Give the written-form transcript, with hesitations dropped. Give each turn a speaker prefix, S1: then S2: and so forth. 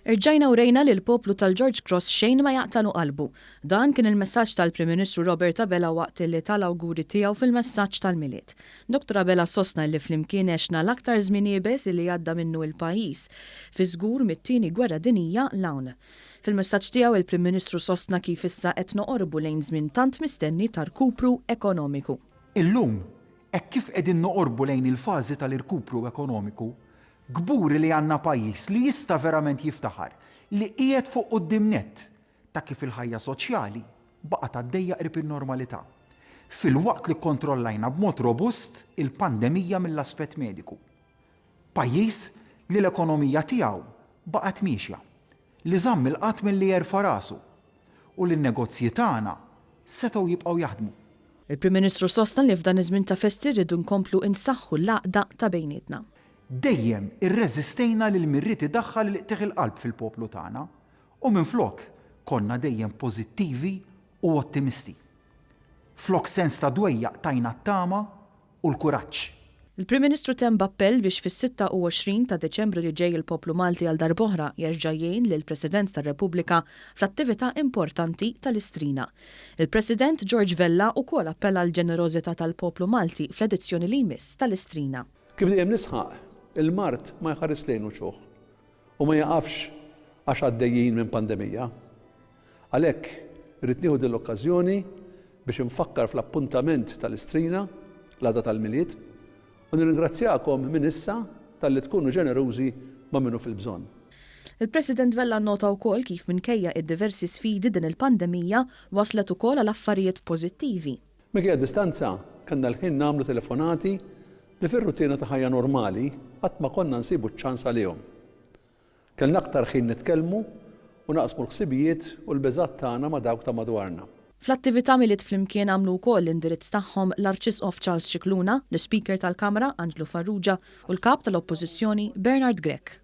S1: Erġajna urejna li l-poplu tal-George Cross xejn ma jaqtagħlu qalbu. Dan kien il-messaġġ tal-Prim Ministru Robert Abela waqt li ta l-awguri tiegħu fil-messaġġ tal-Milied. Dottor Abela sostna li flimkien għexna l-aktar żmien iebes li għadda minnu il-pajjiż, fiż-żgur mit-Tieni Gwerra Dinjija 'l hawn. Fil-messaġġ tiegħu il-Prim Ministru sostna kif issa qed noqorbu lejn żmien tant mistenni ta' rkupru ekonomiku.
S2: Illum, hekk kif qegħdin noqorbu lejn il-fażi tal-irkupru ekonomiku, Kburi li għandna pajjiż li jista' verament jiftaħar li qiegħed fuq quddiem nett ta' kif il-ħajja soċjali baqgħet għaddejja qrib in-normalità, filwaqt li kkontrollajna b'mod robust il-pandemija mill-aspett mediku. Pajjiż li l-ekonomija tiegħu baqgħet miexja, li żamm il-qgħad milli jerfa' rasu u li n-negozji tagħna setgħu jibqgħu jaħdmu.
S1: Il-Prim Ministru sostna li f'dan iż-żmien ta' festi rridu nkomplu nsaħħu l-għaqda ta' bejnietna.
S2: Dejjem irreżistejna lil min ried idaħħal il-qtigħ il-qalb fil-poplu tagħna u minflok konna dejjem pożittivi u ottimisti. Flok sens ta' dwejjaq tajna t-tama u l-kuraġġ.
S1: Il-Prim Ministru temm b'appell biex fis-26 ta' Diċembru li ġej il-poplu Malti għal darb'oħra jerġa' jgħin lill-President tar-Repubblika fl-attività importanti tal-Istrina. Il-President George Vella wkoll appella għall-ġenerożità tal-poplu Malti fl-edizzjoni li jmiss tal-Istrina.
S3: Kif dejjem nisħaq, il-mard ma jħares lejn uċuħ u ma jiqafx għax għaddejjin minn pandemija. Għalhekk, irrid nieħu din l-okkażjoni biex infakkar fl-appuntament tal-Istrina, l-għada tal-Milied, u nirringrazzjakom minn issa talli tkunu ġenerużi ma' min hu fil-bżonn.
S1: Il-President Vella nnota wkoll kif minkejja id-diversi sfidi din il-pandemija wasslet ukoll għal affarijiet pożittivi.
S3: Minkejja d-distanza, kellna l-ħin nagħmlu telefonati li fir-rutina ta' ħajja normali qatt ma konna nsibu ċ-ċans għalihom. Kellna aktar ħin nitkellmu u naqsmu l-ħsibijiet u l-beżgħat tagħna ma' dawk ta' madwarna.
S1: Fl-attività Milied Flimkien għamlu wkoll l-indirizz tagħhom l-Arċisqof Charles Scicluna, l-Ispeaker tal-Kamra Anġlu Farrugia u l-Kap tal-Oppożizzjoni Bernard Grech.